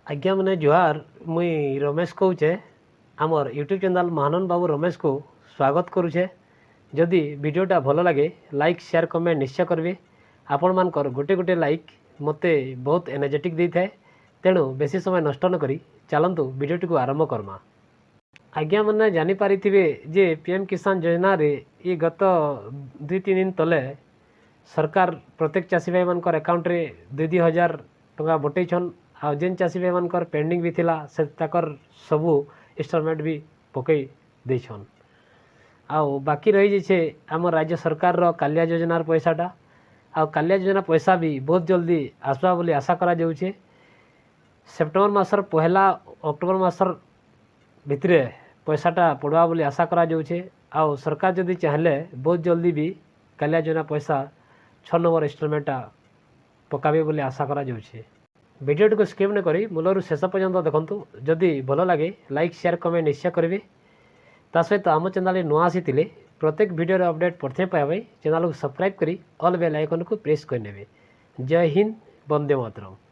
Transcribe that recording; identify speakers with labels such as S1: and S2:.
S1: ଆଜ୍ଞାମାନେ ଜୁହାର। ମୁଇଁ ରମେଶ କହୁଛେ। ଆମର୍ ୟୁଟ୍ୟୁବ୍ ଚ୍ୟାନେଲ୍ ମହାନନ୍ଦ ବାବୁ ରମେଶକୁ ସ୍ୱାଗତ କରୁଛେ। ଯଦି ଭିଡ଼ିଓଟା ଭଲ ଲାଗେ, ଲାଇକ୍, ସେୟାର, କମେଣ୍ଟ ନିଶ୍ଚୟ କରିବେ। ଆପଣମାନଙ୍କର ଗୋଟେ ଗୋଟେ ଲାଇକ୍ ମୋତେ ବହୁତ ଏନର୍ଜେଟିକ୍ ଦେଇଥାଏ। ତେଣୁ ବେଶୀ ସମୟ ନଷ୍ଟ ନକରି ଚାଲନ୍ତୁ, ଭିଡ଼ିଓଟିକୁ ଆରମ୍ଭ କର୍ମା। ଆଜ୍ଞାମାନେ ଜାଣିପାରିଥିବେ ଯେ ପିଏମ୍ କିଷାନ ଯୋଜନାରେ ଇ ଗତ 2-3 ଦିନ ତଲେ ସରକାର ପ୍ରତ୍ୟେକ ଚାଷୀ ଭାଇମାନଙ୍କର ଆକାଉଣ୍ଟରେ 2-2 ହଜାର ଟଙ୍କା ବଟେଇଛନ୍। ଆଉ ଯେନ୍ ଚାଷୀ ଭାଇମାନଙ୍କର ପେଣ୍ଡିଂ ବି ଥିଲା, ସେ ତାକର ସବୁ ଇନଷ୍ଟଲମେଣ୍ଟ ବି ପକେଇ ଦେଇଛନ୍। ଆଉ ବାକି ରହିଯାଇଛେ ଆମ ରାଜ୍ୟ ସରକାରର କାଲିଆ ଯୋଜନାର ପଇସାଟା। ଆଉ କାଲିଆ ଯୋଜନା ପଇସା ବି ବହୁତ ଜଲ୍ଦି ଆସବା ବୋଲି ଆଶା କରାଯାଉଛେ। ସେପ୍ଟେମ୍ବର ମାସର ପହେଲା, ଅକ୍ଟୋବର ମାସର ଭିତରେ ପଇସାଟା ପଡ଼ବା ବୋଲି ଆଶା କରାଯାଉଛେ। ଆଉ ସରକାର ଯଦି ଚାହିଁଲେ, ବହୁତ ଜଲ୍ଦି ବି କାଲିଆ ଯୋଜନା ପଇସା 6 ନମ୍ବର ଇନଷ୍ଟଲମେଣ୍ଟଟା ପକାବେ ବୋଲି ଆଶା କରାଯାଉଛି। ଭିଡ଼ିଓଟିକୁ ସ୍କିପ୍ ନ କରି ମୂଳରୁ ଶେଷ ପର୍ଯ୍ୟନ୍ତ ଦେଖନ୍ତୁ। ଯଦି ଭଲ ଲାଗେ, ଲାଇକ୍, ସେୟାର, କମେଣ୍ଟ ନିଶ୍ଚୟ କରିବେ। ତା ସହିତ ଆମ ଚ୍ୟାନେଲରେ ନୂଆ ଆସିଥିଲେ, ପ୍ରତ୍ୟେକ ଭିଡ଼ିଓର ଅପଡ଼େଟ୍ ପ୍ରଥମେ ପାଇବା ପାଇଁ ଚ୍ୟାନେଲକୁ ସବସ୍କ୍ରାଇବ୍ କରି ଅଲ୍ ବେଲ୍ ଆଇକନ୍କୁ ପ୍ରେସ୍ କରିନେବେ। ଜୟ ହିନ୍ଦ, ବନ୍ଦେ ମାତରମ୍।